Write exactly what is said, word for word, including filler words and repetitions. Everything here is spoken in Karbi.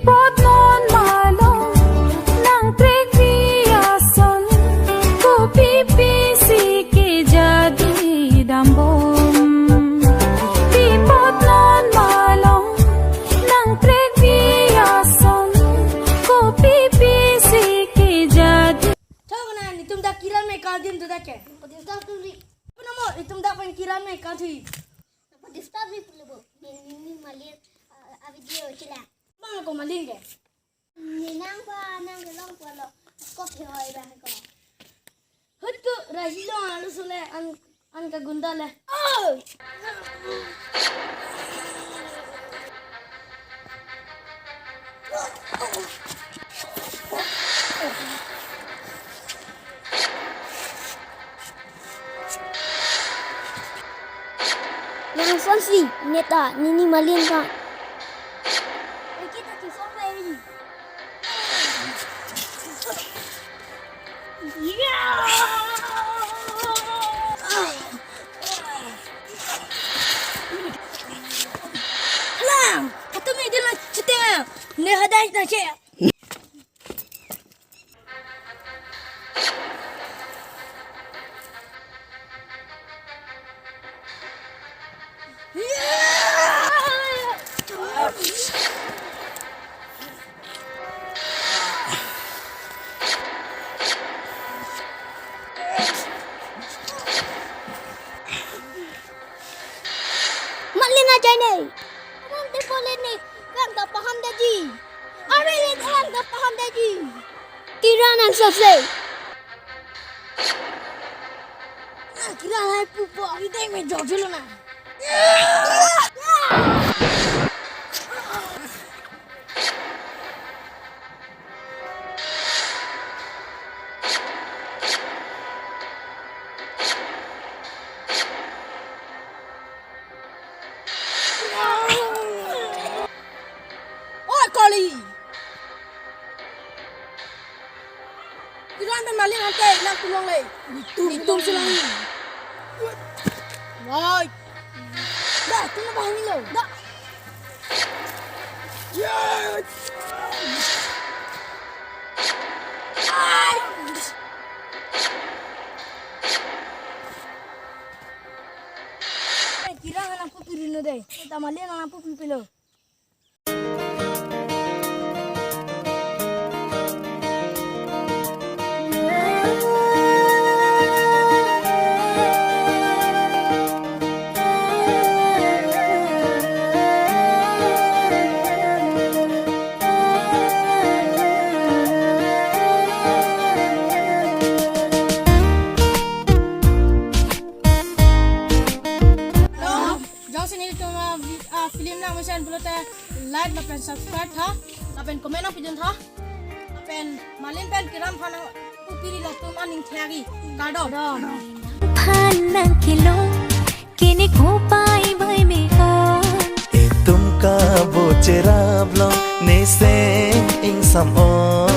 Pi apot non malom nangprekji ason, kopi pisi kejadi dambom. Pi apot non malom nangprekji ason, kopi pisi kejadi. Thok na, netum dak kiran me kal adim tu dak ke. Padista tu ri. Apa nama? Netum dak pen kiran me kal thu. Padista ri pulo bo. Nini Malin, ah, a-video chila. Bang ko Malin ke? Ni nang pa nang ke long pa lo. Ko ke hoi bang ko. Hut ko rahi long alu sule an, an ka gunda le. Oh! Nang sonsi, neta, nini Malin ka. Kita kisong ini. Halang, atumi dil na chiteng. Ne hadai na che. Malin ajai ne. Abang te pole ne. Kang ta paham daji. Are le kang ta paham daji. Kiran angsose. Kiran hai pupo, ari dai me jok jolo na. Oi, kali. Kiran pen Malin ante nangtum longle. Netum, netum si longle. Woi. Dah, tunggu bahan ni lo. Dah. Kiran nangpu piri lo dei. Ta Malin nangpu pipilo. Jongsi netum a, vi-, a, film nang mesen pulote like lapen subscribe tha, lapen comment nangpidun tha, lapen Malin pen Kiran aphan nangpu piri latum aning thek-i. Kardom. Phan nangkelong, kini kopai bai me-o. Itum kabo cherap long, nesen ingsam o.